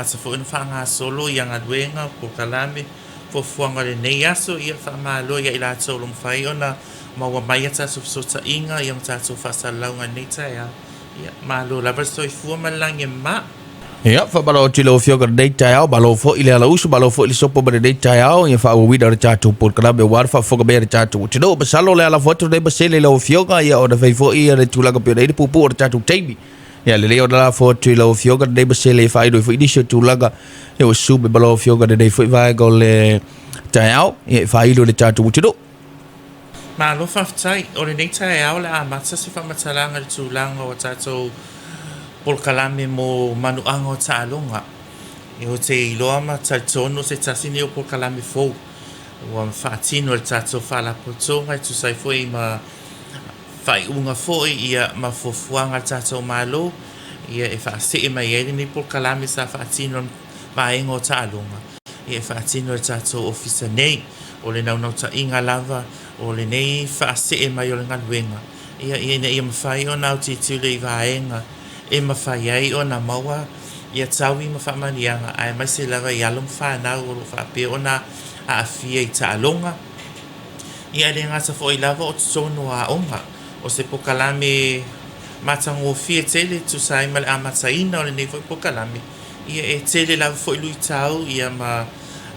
amata foi ona faagasolo ia galuega, polokalame, fuafuaga o lenei aso. Ia faamalo ia i latou o lo o mafai ona maua mai a tatou fesootaiga ia ma tatou faasalalauga i lenei taeao. Ia malo lava le soifua ma le lagi e mama. Ia, faamalo atu i lau Afioga i lenei taeao, malo foi le alausu, malo foi le sopo mai lenei taeao, ia faaauauina o le tatou polokalame aua le faafofoga mai a le tatou atunuu. Masalo o le a lafo atu lenei masele i lau Afioga, ia ona fai foi le tulaga pei ona i ai le puupuu o le tatou taimi. Ia, lelei ona lafo atu i lau Afioga lenei masele e faailo ai foi nisi o tulaga ia ua susu mai ma lau Afioga i lenei foi vaega o le taeao, ia e faailo i le tatou atunuu. Malo faafetai. O lenei taeao o le a amata se faamatalaga i le tulaga o a tatou polokalame mo manuaga o taaloga. Ou te iloa ma talitonu o se tasi lenei o polokalame fou ua faatino e le tatou Faalapotopotoga e tusa ai foi ma faaiuga foi ia ma fuafuaga a le tatou Malo ia e faasee mai ai lenei polokalame sa faatino e le vaega o taaloga ia e faatino e le tatou Ofisa nei. O le naunautaiga lava o lenei faasee mai o le galuega ia ina ia mafai ona autilotilo i vaega e mafai ai ona maua ia taui ma faamanuiaga aemaise lava i alo ma fanau o lo o faapea ona aafia i taaloga. Ia e le gata foi lava o totonu o aoga. O se polokalame matagofie tele e tusa ai ma le amataina o lenei foi polokalame, ia e tele lava foi luitau ia ma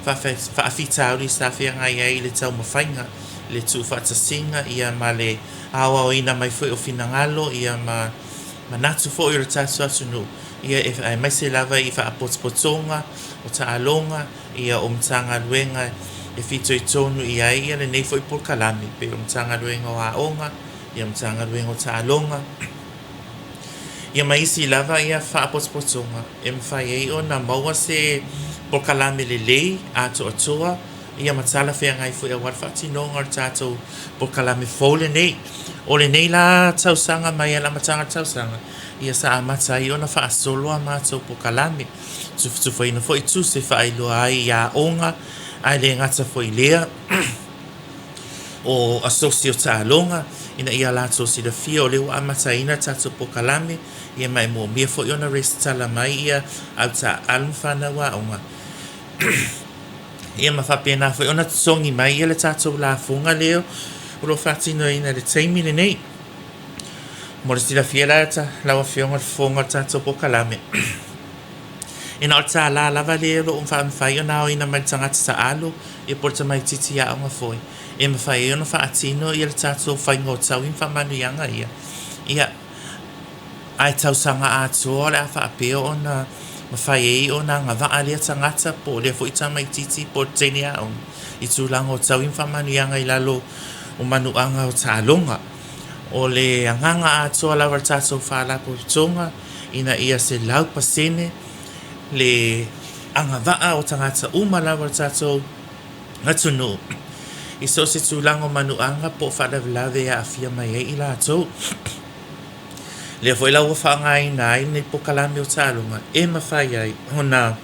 faafitauli sa feagai ai i le taumafaiga, le tuufaatasiga ia ma le aoaoina mai foi o finagalo ia ma manatu foi o le tatou atunuu, ia aemaise lava i faapotopotoga o taaloga ia o Matagaluega e fitoitonu i ai ia lenei foi polokalame, pei o Matagaluega o Aoga, ia Matagaluega o Taaloga, ia ma isi lava ia faapotopotoga e mafai ai ona maua se polokalame lelei atoatoa ia ma talafeagai foi aua le faatinoga o le tatou polokalame fou lenei. O lenei la tausaga mai le amataga o le tausaga, ia sa amata ai ona faasolo a matou polokalame. Tufatufaina foi tusi e faailoa ai i aoga, ae le gata foi i lea, o asosi o taaloga, ina ia latou silafia o lea ua amataina le tatou polokalame, ia ma e moomia foi ona resitala mai ia au taaalo ma fanau aoga, ia ma faapena foi ona totogi mai ia le tatou lafoga lea o lo o faatinoina i le taimi lenei. Mo le silafia la lau Afioga i le Fofoga o le tatou polokalame, e na o le $1 lava lea o lo o mafai ona aoina mai le tagata taaalo ia po o le tamaitiiti aoga foi e mafai ai ona faatino ia le tatou faiga o taui ma faamanuiaga ia. Ia, ae tausaga atoa o le a faapea ona mafai ai ona agavaa lea tagata po o lea foi tamaitiiti po o le teine aoga i tulaga o taui ma faamanuiaga i lalo o manuaga o taaloga. O le agaga atoa lava o le tatou Faalapotopotoga ina ia 100% le agavaa o tagata uma lava o le tatou atunuu i so o se tulaga o manuaga po o faalavelave e aafia mai ai i latou. Lea foi la ua faaaogaina ai lenei polokalame o taaloga e mafai ai ona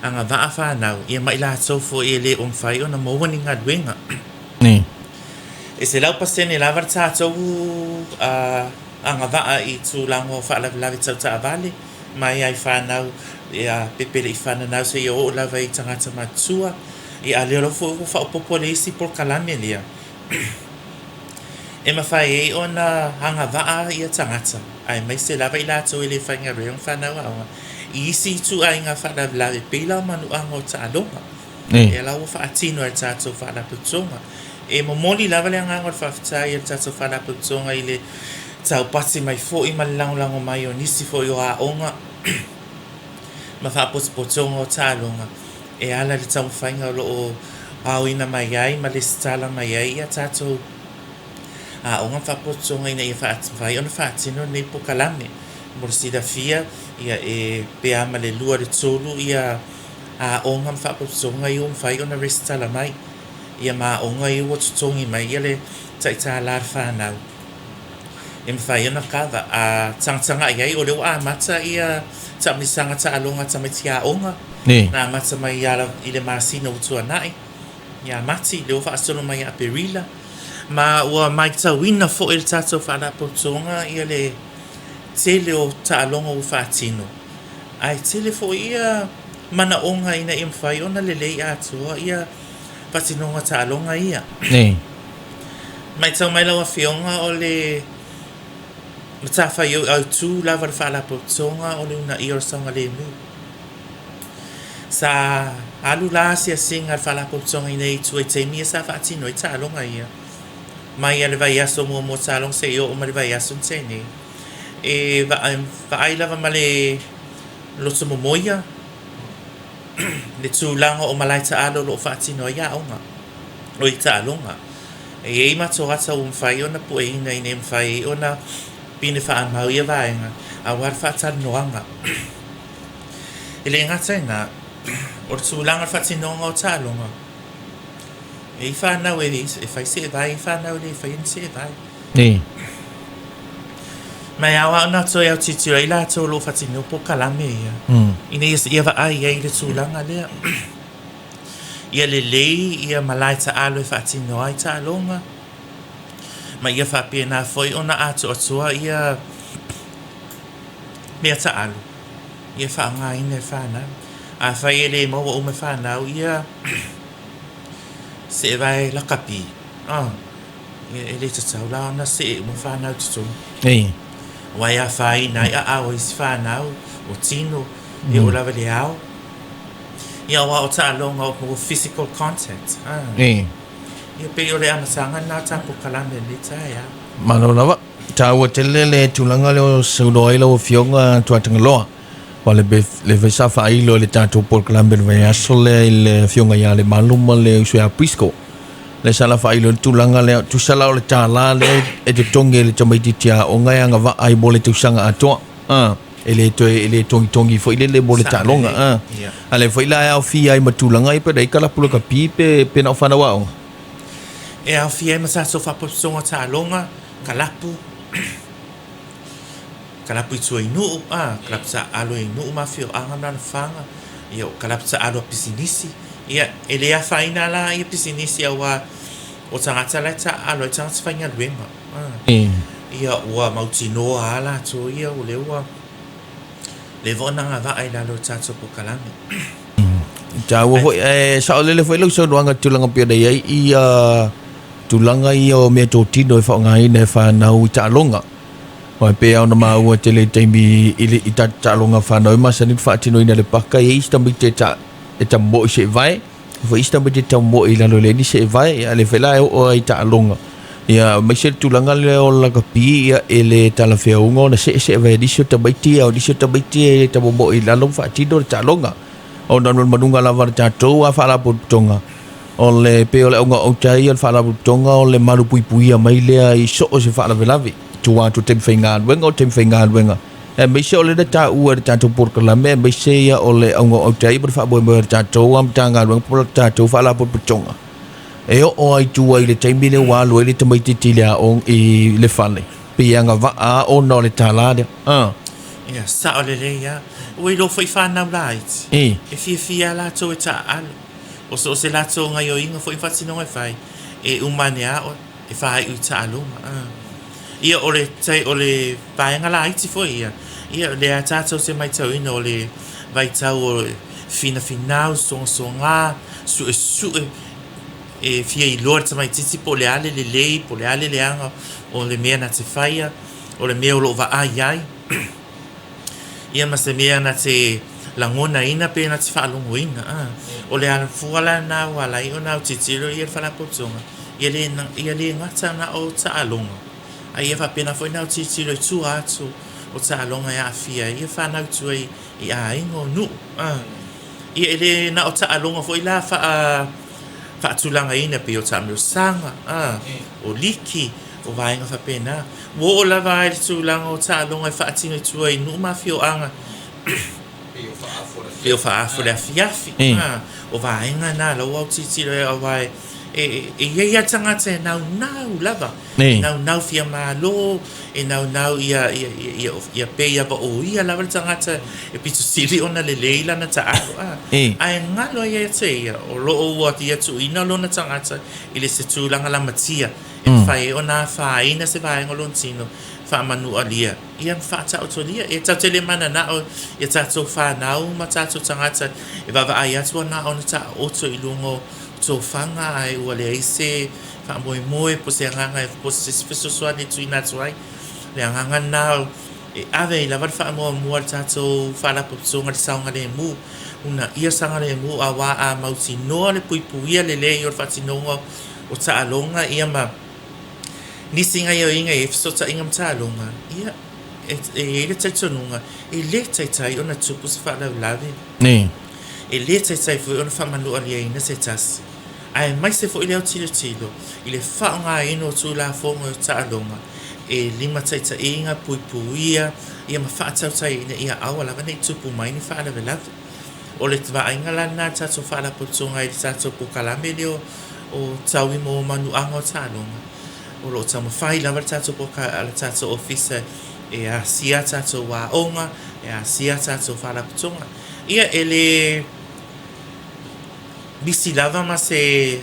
agavaa fanau ia ma i latou foi e le o mafai ona maua ni galuega. E 100% lava le tatou agavaa i tulaga o faalavelave tau taavale mai lava i fanau ia pepele'i fananau seia oo lava i tagata matutua. Ia a o lea lava foi ua faaopoopo le isi polokalame lea e mafai ai ona agavaa ia tagata aemaise lava i latou e le faigaluega ma fanau aoga i isi ituaiga faalavelave pei la o manuaga o taaloga. Lea la ua faatino e le tatou Faalapotopotoga. E momoli lava le agaga o le faafetai a le tatou Faalapotopotoga i le taupati mai foi ma le lagolago mai o nisi foi o aoga ma faapotopotoga o taaloga e ala i le taumafaiga o lo o aoina mai ai ma lesitala mai ai ia tatou aoga ma faapotopotoga ina ia mafai ona faatino lenei polokalame. Mo le silafia, ia e pe a ma le lua i le tolu ia aoga ma faapotopotoga ia ua mafai ona resitala mai ia ma aoga ia ua totogi mai ia le tai $1 le fanau e mafai ona kava. A tagatagai ai o lea ua amata ia taamilosaga taaloga a tamaiti aoga na amata mai i le masina ua tuanai ia Mati, lea ua faasolo mai ia Aperila ma ua matauina foi e le tatou faalapotopotoga ia le tele o taaloga ua faatino. Ae tele foi ia manaoga ina ia mafai ona lelei atoa ia faatinoga taaloga ia. Matau mai lau Afioga o le matafaioi autu lava o le Faalapotopotoga o le uunaia o le saogalemu. Sa alu la asiasiga a le Faalapotopotoga i inei i tua i taimi ia sa faatino ai taaloga ia, mai lava i le vaiaso muamua o taaloga seia oo mai i le vaiaso na tea nei. E vaai lava ma le loto momoia le tulaga o malae taalo o lo o faatino ai aoga, oi taaloga. E i ai matou ata ua mafai ona pueina ina ia mafai ai ona pine faamau ia vaega aua le faatalanoaga. E le gata i lena, o le tulaga o le faatinoga o taaloga, e i ai fanau e fai seevae, e i ai fanau e le faia ni seevae. Ma e ao lava ona toe autilotilo ai latou o lo o faatinoina polokalame ia, ina ia vaai ai i le tulaga lea. Ia lelei ia malae taalo e faatino ai taaloga, ma ia faapena foi ona atoatoa ia mea taalo ia faaaogaina e fanau. Afai e le maua uma e fanau ia seevae lakapi, e le tatau la ona see uma fanau i totonu. Aua e afaina ai aao o isi fanau, o tino, e oo lava i le ao. Ia aua o taaloga o physical contact. Ia pei o le amataga lena o tatou kalame i lenei taeao. Malo lava. Taua tele le tulaga lea o saunoa ai lau Afioga Tuatagaloa. Aua le foi sa faailo i le tatou polokalame i le vaiaso lea i le Afioga ia Lemalu ma le uso ia Prisco. Lea sa la faailo ai le tulaga lea, tusa la o le tala lea e totogi e le tamaitiiti aoga e agavaa ai mo le tausaga atoa. E le toe e le togitogi foi lele mo le taaloga. A lea foi la e aofia ai ma tulaga ia pe na i ai kalapu lakapi pe pe na o fanau aoga. E aofia ai ma tatou faapotopotoga taaloga, kalapu, kalapu i tua i nuu, a, kalapu taaalo i nuu ma afioaga ma alalafaga, ia o kalapu taaalo a pisinisi. Ia, e le afaina la ia pisinisi aua o tagata la e taaalo ai tagata faigaluega. Ia, ua mautinoa lava latou ia o lea ua leva ona agavaa i lalo o le tatou polokalame. E taua foi, e saolele foi lau saunoaga i tulaga pei ona i ai ia tulaga ia o meatotino e faaaogaina e fanau i taaloga. Aua e pei lava ona maua tele i taimi i, i tatou taaloga fanau e masani ona faatinoina i le paka, e i ai isi tamaiti e, ta, e tamoe i seevae, foi isi tamaiti e tamoe i lalo e leai ni seevae, ia a lea foi la e oo ai i taaloga. Ia aemaise le tulaga lea o le lakapi, ia e le talafeauga ona see seevae e nisi o tamaiti, a o nisi o tamaiti e tamomoe i lalo ma faatino le taaloga. Ona o le manumanuga lava o le tatou a faalapotopotoga, o le pei o le auga o ia o le faalapotopotoga o le malupuipuia mai lea i so o se faalavelave, tua atu o taimi faigaluega o taimi faigaluega, aemaise o lea na taua e le tatou polokalame, aemaise ia o le auga o ia ma le faamoemoe o le tatou Matagaluega po o le tatou faalapotopotoga, e oo ai tua i le taimi lea ua alu ai le tamaitiiti i le aoga i le fale, pei e agavaa ona o le tala lea. Ia, sao lelei lava. Ua iloa foi fanau laiti, e fiafia lava latou e taaalo. O so o se latou gaioiga foi ma faatinoga e fai, e uma ane lava e faaiu i taaloga. Ia, o le, o le vaega laiti foi ia, ia, o lea tatou te matauina o le vaitau o finafinau, sogasoga, suesue, e fia iloa le tamaitiiti po o le a le lelei, po o le a le leaga o le mea na te faia, o le mea o lo o vaai ai, ia ma se mea na te lagonaina pe na te faalogoina. O le alafua la lena ua ala ai ona autilotilo ia le Faalapotopotoga, ia le, ia le gata na o taaloga, a ia faapena foi ona autilotilo i tua atu o taaloga e aafia ai ia fanau i tua i aiga o nuu. Ia e le na o taaloga foi la faa faatulagaina pei o taamilosaga, o liki, o vaega faapena. Ua oo lava ai le tulaga o taaloga e faatino i tua i nuu ma afioaga, pei o faaafu i le afiafi. O vaega na la ua autilotilo ai aua e i ai lava le tagata e naunau lava, e naunau fia malo, e naunau ia pei lava o ia lava le tagata e pito sili ona lelei lana taalo. Ae galo ai ia te ia, o lo o ua ia tuuina lona tagata i le se tulaga lamatia e mafai ai ona afaina se vaega o lona tino. faamanualia, ia ma faataotolia. E tatou te le mananao i a tatou fanau ma tatou tagata e vaavaai atu ua na ona taoto i luga o tofaga ae ua leai se faamoemoe po o se agaga po o se isi fesoasoani e tuuina atu ai. O le agaga lena e ave ai lava le faamuamua i le tatou Faalapotopotoga i le saogalemu. Uunaia le saogalemu aua a mautinoa le puipuia lelei o le faatinoga o taaloga ia ma nisi gaoioiga e i ai fesootaiga ma taaloga, ia, e i ai le talitonuga e le taitai ona tupu se faalavelave, e le taitai foi ona faamanualiaina se tasi, aemaise foi le autilotilo i le faaaogaina o Tulafono o Taaloga e limataitaiina, puipuia, ia ma faatautaia ina ia aua lava ne i tupu mai ni faalavelave. O le vaaiga la lena a le tatou Faalapotopotoga i le tatou polokalame lea o Taui mo Manuaga o Taaloga, o lo o taumafai lava le tatou le tatou Ofisa e asia a tatou aoga, e asia a tatou faalapotopotoga. Ia, e le misi lava ma se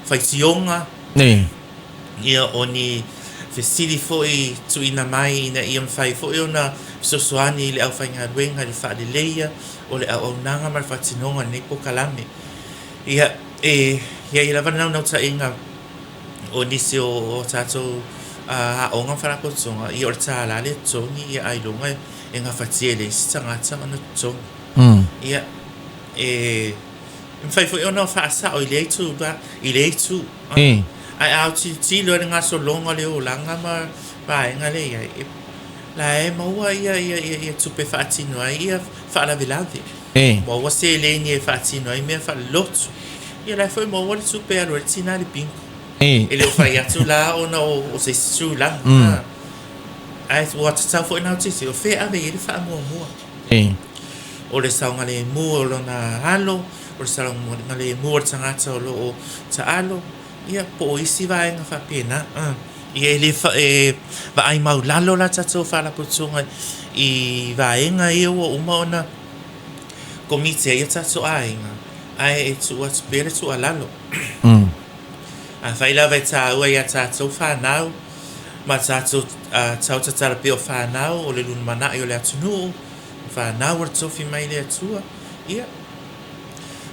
faitioga, ia, o ni fesili foi tuuina mai ina ia mafai foi ona fesoasoani i le aufaigaluega i le faaleleia o le auaunaga ma le faatinoga o lenei polokalame. Ia, e i ai lava le naunautaiga o nisi o tatou aoga ma faalapotopotoga, ia o le $1 le totogi, ia ailoga e gafatia e le isi tagata ona totogi. Ia, e mafai foi ona faasao i lea itu, i lea itu. Ae a autilotilo i le gasologa o le olaga ma vaega lea e i ai, e, la e maua ia, ia, ia, ia tupe e faatino ai ia faalavelave. Maua seleni e faatino ai mea faalelotu. Ia la e foi maua le tupe e alu ai le tina i le bingo. E le o fai atu la ona o se isi tulaga. Ae ua tatau foi ona autilotilo, o fea e ave i ai le faamuamua. O le saogalemu o lona alo, o le saogalemu o le tagata o lo o taalo, ia, po o isi vaega faapena. Ia, e le e vaai maulalo la tatou Faalapotopotoga i vaega ia ua uma ona komiti ai o tatou aiga, ae e tuu atu pea le tuualalo. Afai lava e taua ia tatou fanau ma tatou tau tatala pea o fanau o le lumanai o le atunuu, o fanau o le tofi mai le Atua, ia,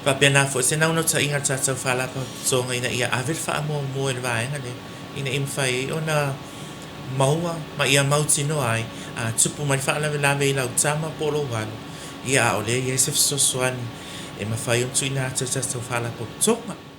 faapena foi se naunautaiga a le tatou Faalapotopotoga ina ia ave le faamuamua i le vaega lea, ina ia mafai ai ona maua ma ia mautinoa ai, a tupu mai le faalavelave i lau tama po o lou alo, ia a o lea e i ai se fesoasoani e mafai ona tuuina atu e le tatou Faalapotopotoga.